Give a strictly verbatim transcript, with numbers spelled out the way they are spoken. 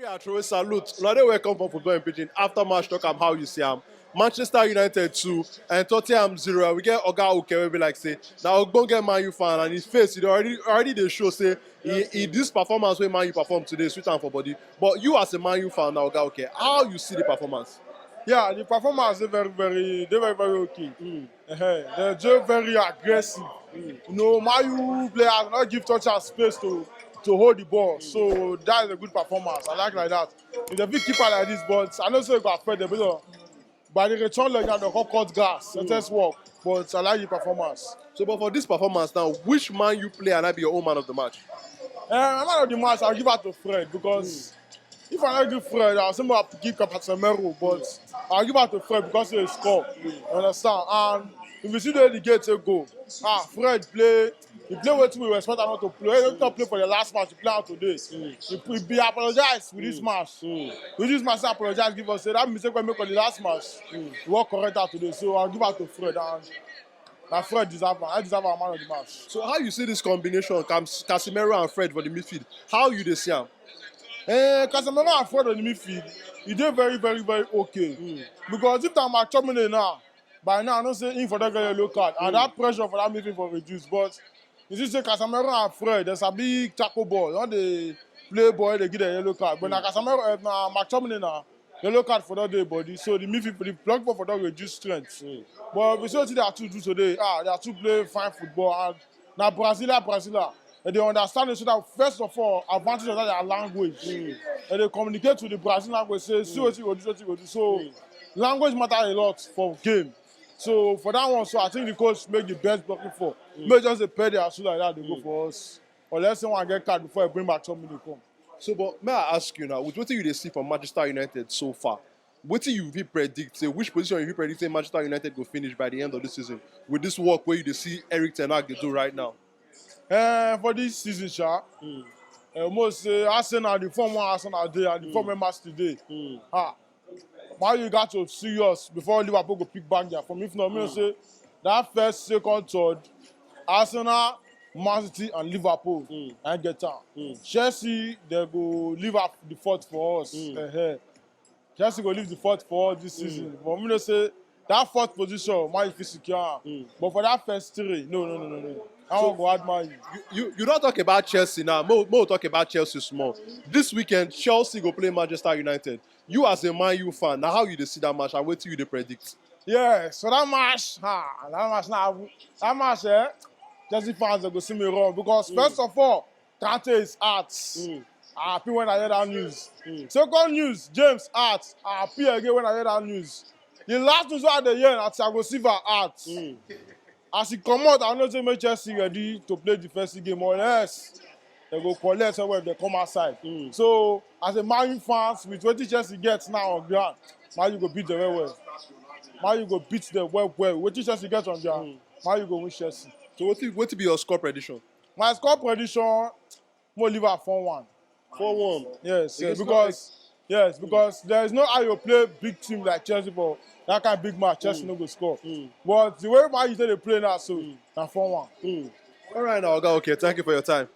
I throw a salute. Una dey welcome for Football in Pidgin. After match talk am how you see am. Manchester United two and Tottenham zero. We get Oga Oke wey be like say na ogbonge Man U fan, and his face e dey already already dey show say e e this performance wey Man U perform today sweet am for body. But you as a Man U fan na Oga Oke, how you see the performance? Yeah, the performance dey very very dey very very okay. Uh-huh. They dey very aggressive. You know, Man U players no give Tottenham space to to hold the ball, so that is a good performance. I like like that. If they fit keep am like this, but I know say e go affect them. But by the return leg now, they go cut gas, latest work. But I like the performance. So, but for this performance now, which Man U player na be your own man of the match? Uh, my man of the match, I'll give it to Fred because if I no give Fred, I'll say I give Casemiro, but I'll give it to Fred because he score. You understand? And if you see the, the gate a goal, ah, Fred play. He play wetin we expect am not to play. He not play for the last match. He play out today. He, he be apologize with this match. With this match, he apologize give us say that mistake we make for the last match. He work correct out today. So I'll give it to Fred and na Fred deserve am. I deserve am man of the match. So, how you see this combination, Cam- Casemiro and Fred for the midfield? How you dey see am? Eh, Casemiro and Fred on the midfield, e dey very very very okay. Because if na McTominay now, by now I know say him for don get yellow card, and that pressure for that midfield for reduce. But you see say Casemiro and Fred, they sabi tackle ball, don dey play ball, they give them yellow card. But na Casemiro, eh, na McTominay na yellow card for that day body, so the midfield for the block ball for don reduce strength. But we see wetin they are two do today. Ah, they are two play fine football, and na Brazilian Brazilian. And they understand it so that first of all, advantage of that their language. And they communicate with the Brazilian language, say, see what you go do, see what you go do. So language matter a lot for game. So for that one, so I think the coach make the best blocking for. Make just dey pair their shoe like that, they go for us. Unless someone get card before I bring back somebody come. So, but may I ask you now, with wetin you dey see from Manchester United so far, wetin you fit predict? Say which position you fit predict say Manchester United go finish by the end of the season with this work wey you dey see Eric Ten Hag dey do right now? Eh, for this season, sha, eh, almost say Arsenal, the form one Arsenal dey and the form wey Man City dey. Ah, Man U got to serious before Liverpool go pick back their form. If not, me say that first, second, third, Arsenal, Man City, and Liverpool, I get am. Chelsea, they go leave up the fourth for us. Eh, eh. Chelsea go leave the fourth for us this season. But me know say that fourth position, Man U fit secure am. But for that first three, no, no, no, no, no. That one go hard Man U. You you, you don talk about Chelsea now. Mo mo talk about Chelsea small. This weekend, Chelsea go play Manchester United. You as a Man U fan, na how you dey see that match and wetin you dey predict? Yeah, so that match, ah, that match now, that match, eh, Chelsea fans they go see me wrong because first of all, Kante is out. I happy when I hear that news. Second news, James out. I happy again when I hear that news. The last news I dey hear na Thiago Silva out. As he comot, I know say make Chelsea ready to play defensive game or else they go collect somewhere if they come outside. So as a Man U fans, with wetin Chelsea get now on ground, Man U go beat them well well. Man U go beat them well well. Wetin Chelsea get on ground, Man U go win Chelsea. So wetin wetin be your score prediction? My score prediction, mo leave am four one. Four one. Yes, yes, It's because yes, because there is no how you play big team like Chelsea for that kind of big match. Chelsea no go score. But the way Man U take dey play now, so na four one. All right now, Oga. Okay, thank you for your time.